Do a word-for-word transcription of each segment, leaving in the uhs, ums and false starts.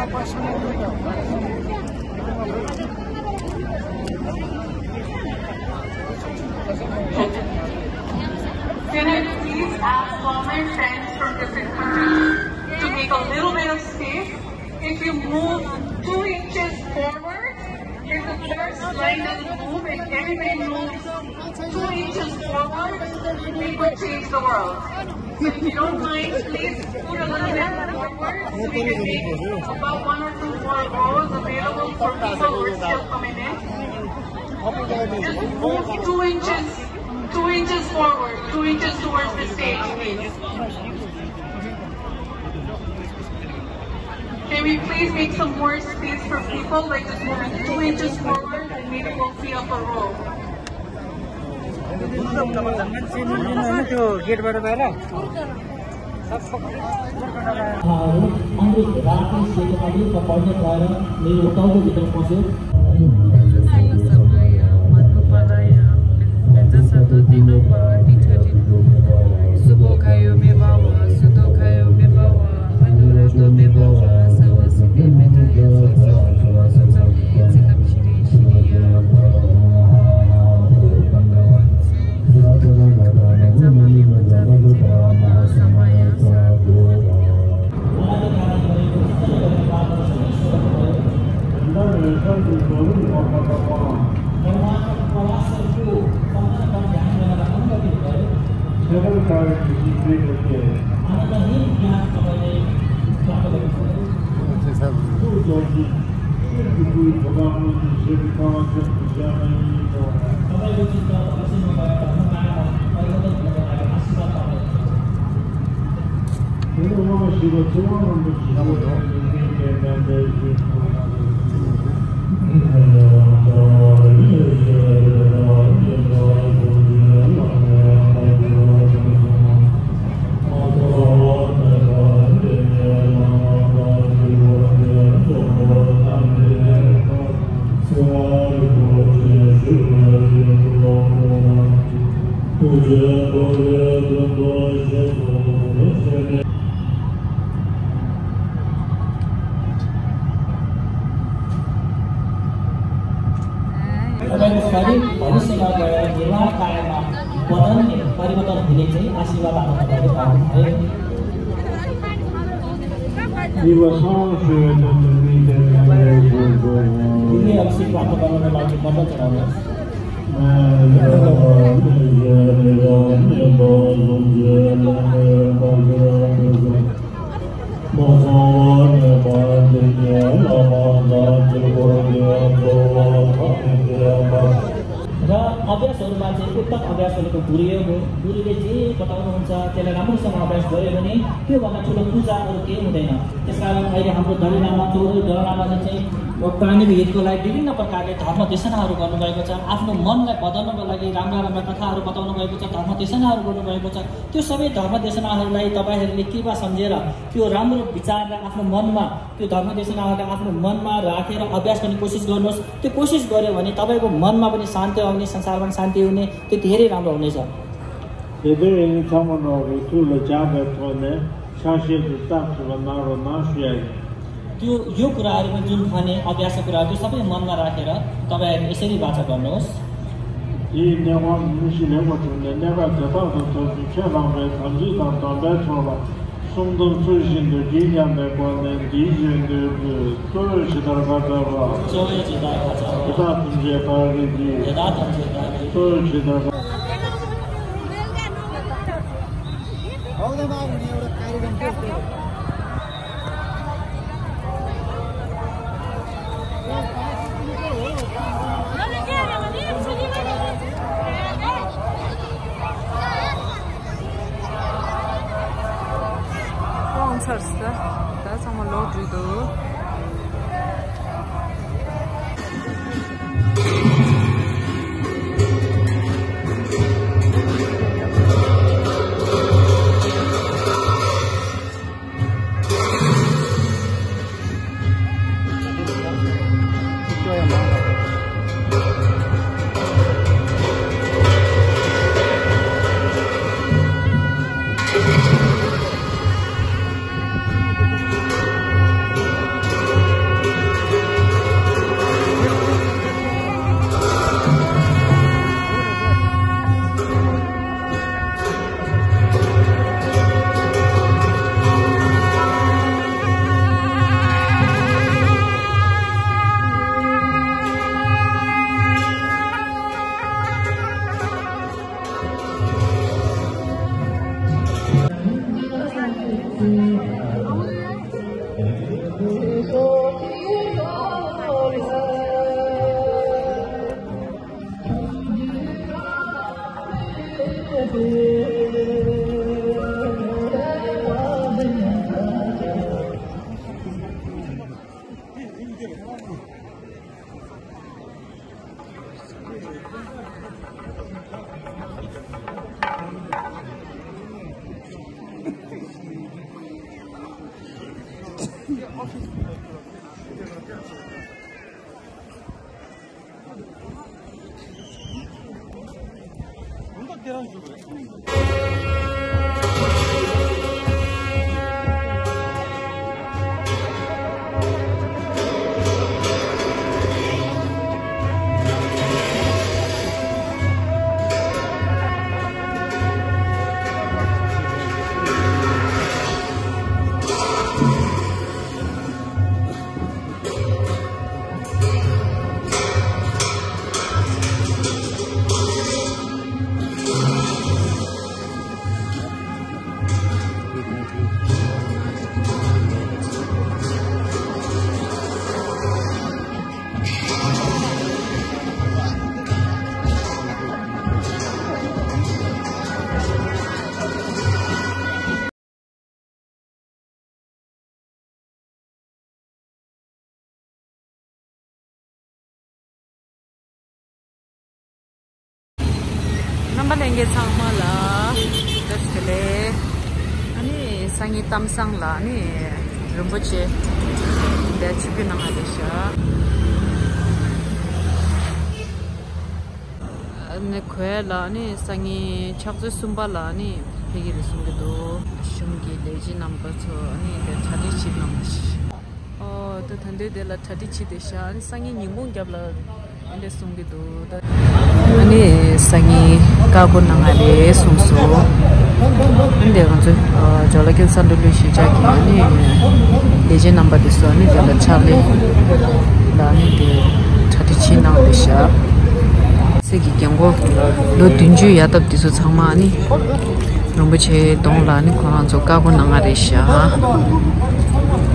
Can I please ask all my friends from different countries to make a little bit of space? If you move two inches forward, if the first line doesn't move and everybody moves two inches forward, we could change the world. So if you don't mind, please put a little bit forward so we can make about one or two more rows available for people who are still coming in. Just move two inches, two inches forward, two inches towards the stage, please. Can we please make some more space for people, like, just moving two inches forward and maybe we'll see up a row. त्यो गेटबाट बाहिर। तपाईँको शरीर भविष्यमा गएर निर्माण कायमा बदल्ने, परिवर्तन हुने चाहिँ आशीर्वाद आमा तपाईँले पाउनुभयो। दिव्य अभिषेक प्राप्त गर्नको लागि मन्त्र चढाउनुहोस्। र अभ्यासहरूमा चाहिँ उत्तम अभ्यास भनेको गुरुयोग हो। गुरुले जे बताउनुहुन्छ त्यसलाई राम्रोसँग अभ्यास गर्यो भने त्योभन्दा ठुलो पूजा अरू केही हुँदैन। त्यसकारण अहिले हाम्रो दलाइ लामा, चौधौँ दलाइ लामाले चाहिँ प्राणीको हितको लागि विभिन्न प्रकारले धर्म देशनाहरू गर्नुभएको छ। आफ्नो मनलाई बदल्नको लागि राम्रा राम्रा कथाहरू बताउनु भएको छ, धर्म देशनाहरू गर्नुभएको छ। त्यो सबै धर्म देशनाहरूलाई तपाईँहरूले कृपा सम्झेर त्यो राम्रो विचारलाई आफ्नो मनमा, त्यो धर्म देशनाहरूलाई आफ्नो मनमा राखेर अभ्यास गर्ने कोसिस गर्नुहोस्। त्यो कोसिस गर्यो भने तपाईँको मनमा पनि शान्ति आउने, संसारमा पनि शान्ति हुने, त्यो धेरै राम्रो हुनेछ। དེ་ལྟར་ཡིན་ཚང་མ་ནོར་བུའི་ཐུགས་ལ་བཅངས་པའི་ཐོག་ནས་ཆགས་ཞེན་དེ་བཏང་ཐུབ་པ་གནང་རོགས་གནང་ཞུ་ཡ་ཡིན། त्यो, यो कुराहरू पनि जुन भने अभ्यासको कुराहरू, त्यो सबै मनमा राखेर तपाईँहरू यसरी वाचा गर्नुहोस्। དེའི་གནས་སྐབས་མི་ཤི་ལེགས་པར་གྲུབ་ནས་གནས་སྐབས་དེ་དག་ཏུ་ཐོབ་ཅིང་ཁས་བླངས་པའི་དམ་ཚིག་དང་སྡོམ་པའི་ཚོགས་ལ་གསུང་དམ་ཚུལ་བཞིན་དུ་བགྱིས་སྙམ་པའི་སྒོ་ནས་འདིའི་རྗེས་ཟློས་དུས་གཙོ་བོས་ཇི་ལྟར་བཀའ་སྩལ་པ། གཙོ་བོས་ཇི་ལྟར་བཀའ་སྩལ་པ། དེ་དག་ཐམས་ཅད་བདག་གིས་བགྱི། དེ་དག་ཐམས་ཅད་བདག་གིས། གཙོ་བོས་ཇི་ལྟར་བཀའ། གྲོངས་ཚར་སོང་། ད་ཚང་མ་ལོག་འགྲོ་འདུག་རྣམ་པ་ལྷན་རྒྱས་ཚང་མ་ལ་བཀྲ་ཤིས་བདེ་ལེགས། ཨ་ནི་སང་ཉིན་གཏམ་བཟང་ལ་ཨ་ནི་རིན་པོ་ཆེ་འདིར་ཆིབས་བསྒྱུར་གནང་བ་རེད་ཤག་ཨ་ནི་ཁོས་ལ་ཨ་ནི་སང་ཉིན་ཕྱག་ཚོད་གསུམ་པ་ལ་ཨ་ནི་ཕེབས་ཀྱི་རེད་གསུང་གི་འདུག་གཞུང་གི་ལས་བྱེད་རྣམ་པ་ཚོ་ཨ་ནི་འདིར་གྲ་སྒྲིག་བྱེད་གནང་བ་ཞིག་ཨོ། ད་ད་འདོད་དེ་ལ་གྲ་སྒྲིག་བྱེད་བསྡད་ཤག་ཨ་ནི་སང་ཉིན་ཉིན་གུང་རྒྱབ་ལ་ཨ་འདྲས་གསུང་གི་འདུག་ད་ཨ་ནི་སང་ཉིན་བཀའ་བསྒོ་གནང་ང་རེད་གསུངས་སོང་། ཨ་ནི་དེ་ང་ཚོ་ཇོ་ལ་ཀན་སན་འགྲོ་ལུགས་ཞིག་ཅག་གི་ཨ་ནི་ལས་བྱེད་རྣམ་པ་དེ་ཚོ་ཨ་ནི་དེ་ལ་ཕྱག་ལས་ལ་ཨ་ནི་དེ་གྲ་སྒྲིག་བྱེད་གནང་བསྡད་ཤག་སྲིད་ཀྱི་རྒན་གོག་ལོ་བདུན་ཅུ་ཡར་བཏབ་དེ་ཚོ་ཚང་མ་ཨ་ནི། རིན་པོ་ཆེའི་གདོང་ལ་ནི་ཁོ་རང་ཚོ་བཀའ་བསྒོ་གནང་ང་རེད་ཤག་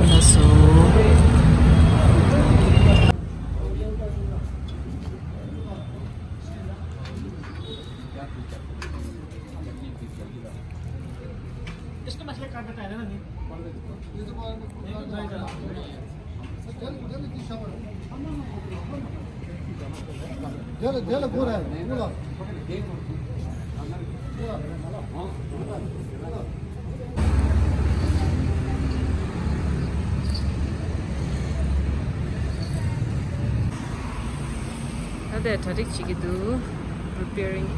ལགས་སོ། ད་ལྟ་གྲ་སྒྲིག་བྱེད་ཀྱི་འདུག Preparing.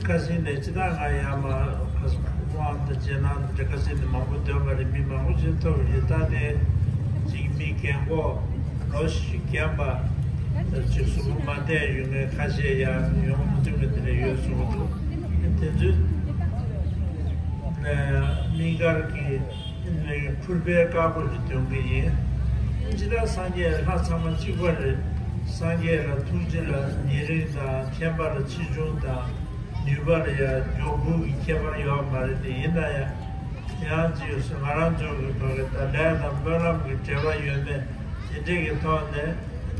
ཁ་སང་ནས་ཅི་ད་ང་ཡང་མ་ཁ་སང་དབང་དང་རྗེས་གནང་དང་ཁ་སང་ནས་མང་པོ་འདོན་པ་རེད། མི་མང་པོ་ཞིག་ཐོབ་ཡོད། ད་ནས་ཅིག་མི་རྒན་གོག་ལོ་བཞི་བརྒྱད་པ་ཅིག་གཟུགས་པོ་མ་བདེ་ཡོད་མཁན་ཁ་ཤས་ཡང་ཡོང་མི་ཐུབ་མཁན་དེ་འདྲ་ཡོད་གསུངས་འདུག་དེ་ཚོའི་སྨན་སྒར་གྱི་ཕུར་པའི་བཀའ་བསྒོ་ཞིག་འདོན་གྱི་ཡིན། ཇི་ལྟར་སངས་རྒྱས་ལྷ་ཚང་མ་གཅིག་པ་རེད། སངས་རྒྱས་ལ་ཐུགས་རྗེ་ལ་ཉེ་རིང་དང་མཁྱེན་པ་ལ་ཆེ་ཆུང་དང་ནུས་པ་ལ་ཡང་མགྱོགས་འབུར་གྱི་ཁྱད་པར་ཡོད་མ་རེད། དེ་ཡིན་ན་ཡང་ཡང་ཅིག་ང་རང་ཚོ་གི་བར་གྱི་ད་ལས་དང་སྨོན་ལམ་གྱི་འབྲེལ་བ་ཡོད་མེད་དེ་འདྲས་ཀྱི་ཐོག་ནས་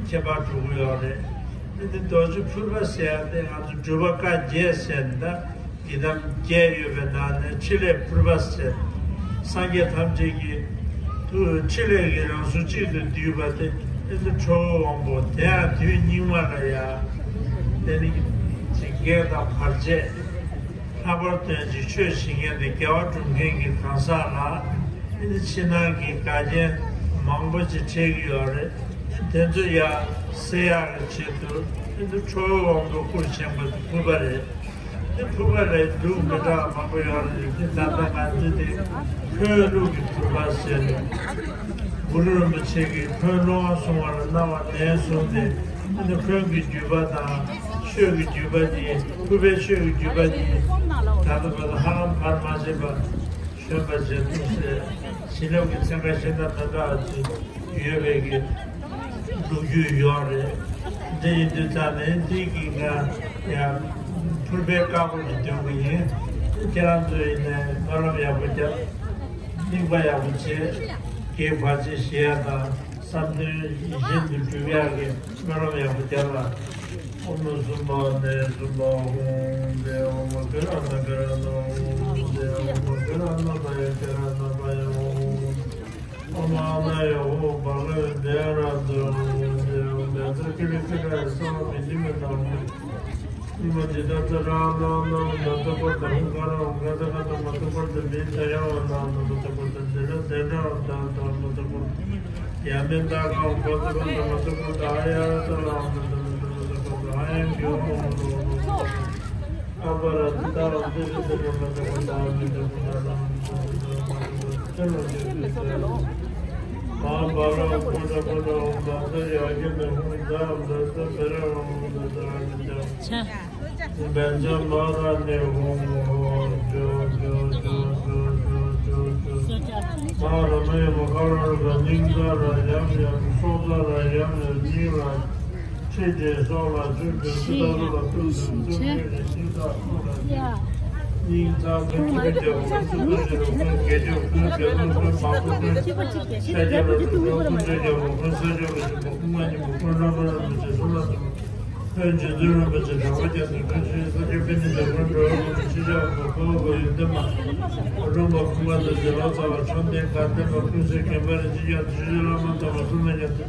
ཁྱད་པར་འགྲོ་གི་ཡོད་རེད། འདི་ནི་རྡོ་རྗེ་ཕུར་པ་ཟེར་ཡ་དེ་ང་ཚོ་སྒྲུབ་པ་བཀའ་བརྒྱད་ཟེར་ན། ཡི་དམ་བརྒྱད་ཡོད་པའི་ནང་ནས་ཕྲིན་ལས་ཕུར་པ་ཟེར། སངས་རྒྱས་ཐམས་ཅད་ཀྱི་ཐུགས་ཕྲིན་ལས་ཀྱི་རང་གཟུགས་གཅིག་ཏུ་བསྡུས་པ་དེ་ཨེ་ཙི་ཁྲོ་བོའི་དབང་པོ། དེ་ཡང་དུས་སྙིགས་མ་ལ་ཡང་དེ་ནི་ཇི་སྐད་དང་བར་ཆད་ལྷག་པར་དུ་ཇི་ཆོས་བྱེད་མཁན་དེ་དགེ་བ་སྒྲུབ་མཁན་གྱི་གང་ཟག་ལ་ཨེ་ཙི་ཕྱི་ནང་གི་འགལ་རྐྱེན་མང་པོ་ཅིག་འཕྲད་ཀྱི་ཡོད་རེད། དེ་ཚོ་ཡང་སེལ་ཡག་གི་ཆེད་དུ་ཨེ་ཙི་ཁྲོ་བོའི་དབང་པོ་སྐུར་བཞེངས་པ་དེ་ཕུར་པ་རེད། འདི་ཕུར་པ་ལས་ལུགས་མི་འདྲ་བ་མང་པོ་ཡོད་རེད། འདི་ད་ལྟ་ང་ཚོ་འདི་འཕན་ལུགས་ཀྱི་ཕུར་པ་ཟེར་ནས་གུ་རུ་རིན་པོ་ཆེ་གིས་འཕན་ལུང་བ་གསུང་བ་ལ་གནང་བ་ནས་བཟུང་སྟེ། འདི་འཕན་གྱི་བརྒྱུད་པ་དང་ཆོས་ཀྱི་བརྒྱུད་པ་གཉིས། ཕུར་པའི་ཆོས་ཀྱི་བརྒྱུད་པ་གཉིས་ད་ལྟ་བར་དུ་ཧ་ལམ་བར་མ་ཆད་པ་བྱོན་པ་བྱས་འདུག་ཟེར། བྱིན་རླབས་ཀྱི་ཚན་ཁ་གཞན་དང་མི་འདྲ་བ་ཅིག་ཡོད་པའི་གི་ལོ་རྒྱུས་ཡོད་རེད། འདི་ཡིན་དུས་ཙང་ནས་འདི་གི་ང་ཡང་ཕུར་པའི་བཀའ་བསྒོ་ཞིག་འདོན་གི་ཡིན། ཁྱེད་རང་ཚོ་ཡིན་ནའི་སྨོན་ལམ་ཡག་པོ་རྒྱབ། དམིགས་པ་ཡག་པོ་བྱེད། གེགས་བར་ཆད་ཞི་ཡ་དང་བསམ་དོན་ཡིད་བཞིན་དུ་འགྲུབ་ཡག་གི་སྨོན་ལམ་ཡག་པོ་རྒྱབ་ལ། ཨོཾ་སུམྦྷ་ནི་སུམྦྷ་ཧཱུྃ་ཕཊ། ཨོཾ་ག་ར་ཎ་ག་ར་ཎ་ཧཱུྃ་ཕཊ། ཨོཾ་ག་ར་ཎ་པ་ཡ་ག་ར་ཎ་པ་ཡ་ཧཱུྃ་ཕཊ། ཨོཾ་ཨཱ་ཎ་ཡ་ཧོ་བྷ་ག་ཝ་ཏེ་ཨ་ར་ཧ་ཏེ་ཧཱུྃ་ཕཊ། ཨོཾ་ཛ་ཏྲ་ཀི་ལི་ཀི་ལ་ཡ་སརྦ་བི་དྷི་མ་ཏ་ཧཱུྃ་ཕཊ། ཨོཾ་ཨ་ཏི་ཏ་ཙ་ར་ཨ་ན་ཨ་ན་ཨོཾ་ན་ཙ་པ་ཏ་ཧཱུྃ་ཀ་ར་ཨོཾ་ག་ཏ་ག་ཏ་མ་ཙ་པ་ཏ་མི་ཙ་ཡ་ཨ་ན་ཨ་ན་མ་ཙ་པ་ཏ་ཏེ་ལ་ཏེ་ཏྲ་ཨ་ཏ་ཨ་ཏ་མ་ཙ་པ་ཏ་ཡ་མེ་ཏ་ག་ཨོཾ་པ་ཙ་པ་ཏ་མ་ཙ་པ་ཏ་ཨ་ཡ་ཙ་ལ་ཨ་ན་ཏ་མ་ཙ་པ་ཏ་ཨ་ཡ་གི་ཨོཾ་ཨ་ན་ཨ་ན་ཨ་པ་ར་ཏི་ཏ་ཨོཾ་ཏི་ཏི་ཏི་ཏི་མ་ཙ་པ་ཏ་ཨ་མེ་ཏ་པ་ཏ་ཨ་ན་ཏ་མ་ཙ་པ་ཏ་ཨ་ན་ཏ་མ་ཙ་པ་ཏ། མ་བ་ར་ཨོཾ་པ་ཏ་པ་ཏ་ཨོཾ་ད་ས་ཡ་གི་མེ་ཧོ་ད་ད་ས་བེ་ར་ཨོཾ་ད་ད་ཨ་ཏི་ཏ། བན་ཆ་མ་ར་ནི་ཧོ་ཧོ་ཇོ་ཇོ་ཇོ་ཇོ་ཇོ་ཇོ་ཇོ། མ་ར་མེ་མ་ཁ་ར་ར་ག་སྙིང་ཚ་ར་ཡམ་ཡམ་སྲོག་རྩ་ར་ཡམ་ཡམ་སྙིང་ར་ཁྲི་དྲེ་སྲོག་ལ་ཆུ་ཆུ་སུ་ད་རུ་ལ་ཏུ་ཏུ་ཏུ་ཏུ་ཏུ་ཏུ་ཏུ་ཏུ། སྙིང་ཚ་ཁུ་ཆུ་རྒྱ་བོ་ཁུ་སུ་ཏུ་ཞི་རུ་ཁུ་དགེ་ཆོས་ཁུ་དགེ་སློང་ཁུ་མང་པོ་ཁུ་ཤ་རྒྱ་ལ་ཏུ་ཁུ་ཁུ་ཆུ་རྒྱ་བོ་ཁུ་ས་ཆོས་ཁུ་ཆུ་བོ་ཁུ་མ་ཉི་བོ་ཁུ་ར་མ་ར་ཏུ་ཆུ་སུ་ལ་ཏུ། ཁོང་རྗེ་བཙུན་རིན་པོ་ཆེ་དྲག་པོ་རྒྱ་མཚོ་ཀུན་གཞི་ས་སྐྱ་པཎྜི་ཏ་ཀུན་གྲོལ་དབང་པོ་ཆོས་སྐྱོང་དབང་པོ་ཁོ་བོ་ཡོན་ཏན་མ་རོང་པ་ཁུ་མ་དང་རྗེ་ལོ་ཙཱ་བ་བཅོམ་ལྡན་དགའ་ལྡན་པ་ཀུན་གསལ་མཁྱེན་པ་རིན་ཆེན་སྐྱབས་ཆོས་རྗེ་བླ་མ་དམ་པ་གསུམ་ལ་ཡང་དུ་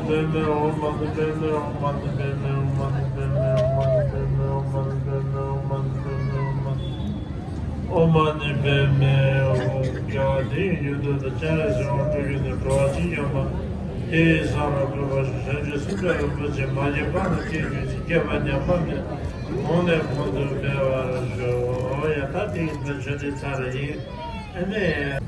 ནི་པདྨེ། ཨོཾ་མ་ཎི་པདྨེ། ཨོཾ་མ་ཎི་པདྨེ། ཨོཾ་མ་ཎི་པདྨེ། ཨོཾ་མ་ཎི་པདྨེ། ཨོཾ་མ་ཎི་པདྨེ། ཨོཾ་མ་ཎི་པདྨེ། ཨོཾ་མ་ཎི་པདྨེ། ཨོཾ། དགེ་བ་འདི་ཡི་མྱུར་དུ་དང་སྤྱན་རས་གཟིགས་དབང་སྤྲུལ་སྐུ་ནི་འགྲོ་བ་གཅིག་ཀྱང་མ་དེ་ཡི་སར་འགོད་པ་ཞིག་བྱང་ཆུབ་སེམས་དཔའི་རིན་པོ་ཆེ་མ་སྐྱེས་པ་ན་སྐྱེ་གྱུར་ཅིག་སྐྱེས་པ་ཉམས་པ་མེད། གོང་ནས་གོང་དུ་འཕེལ་བར་ཤོག། ཡ་ད་དེ་ཡིན་ན་ཆོས་འབྲེལ་ཚར་ཡིན། ཨ་ནི།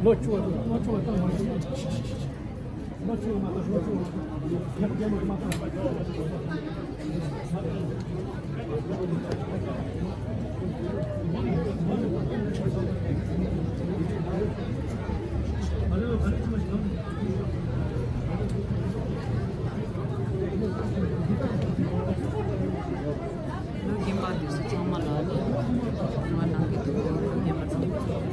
ལོ་བཅུ་བ་དང་ལོ་བཅུ་བ་དང་མ་ལོ་བཅུ་བ་མ་གཏོགས་ལོ་བཅུ་བ་ཡག་རྒྱ་མ་མ་གཏོགས། ལོ་རྒན་པ་དེ་ཚོ་ཚང་མ་ལ་ལོ་ང་ནང་གི་དུ་ལོ་རྒན་པ་ཚང་མ།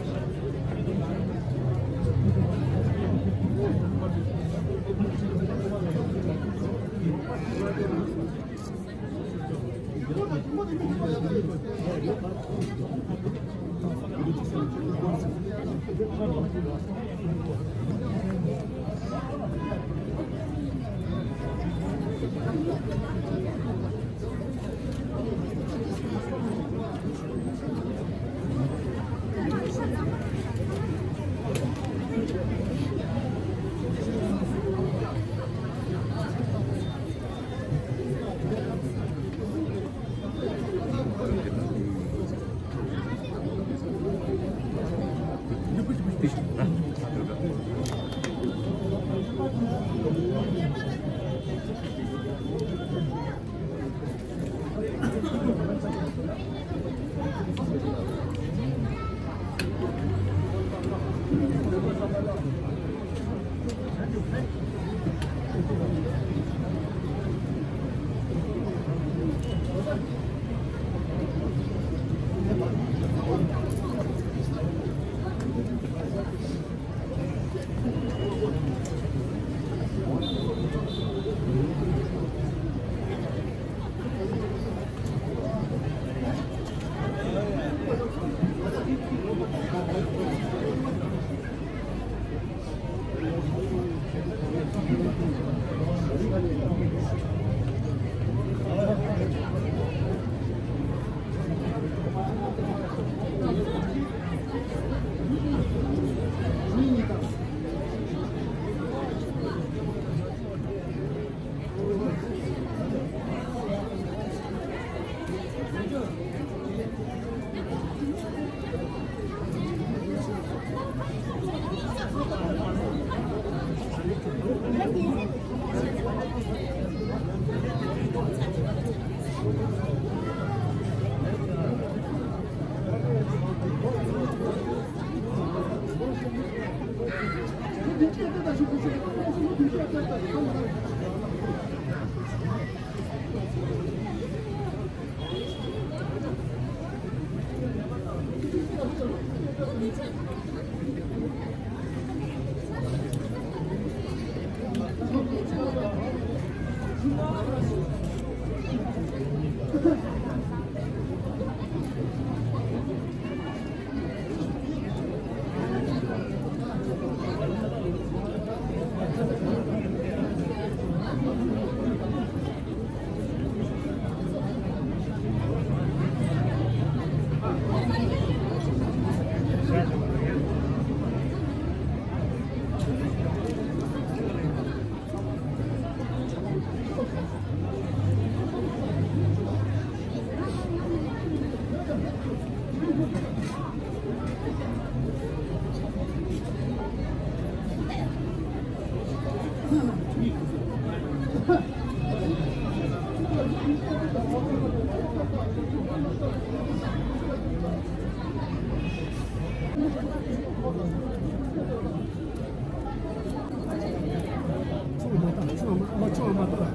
ཆུང་བ་མ་བཏང་། ཆུང་བ་མ་ཆུང་བ་མ་བཏང་།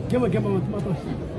རྒན་པ་རྒན་པ་མ་བཏང་།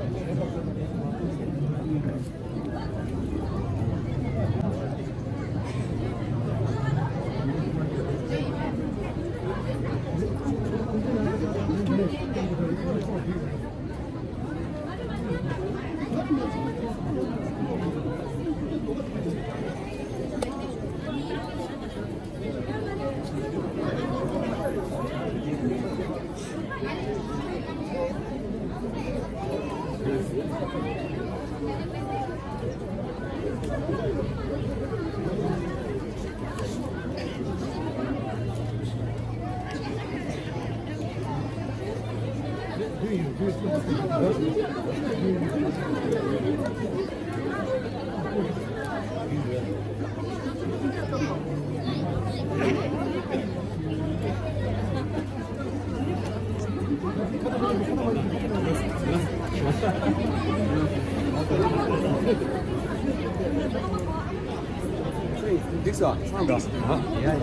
འགྲིག་སོང་། ཚང་འགྲོ། ཡ་ཡ།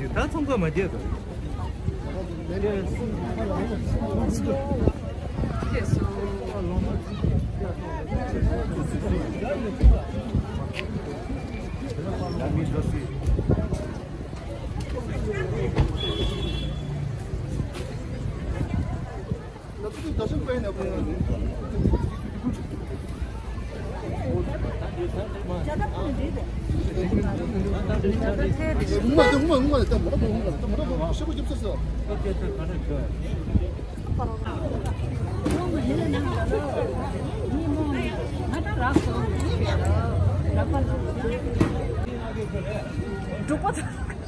ད་ཚོང་ཁ་མ་བརྒྱབ། འགྲོ་པ།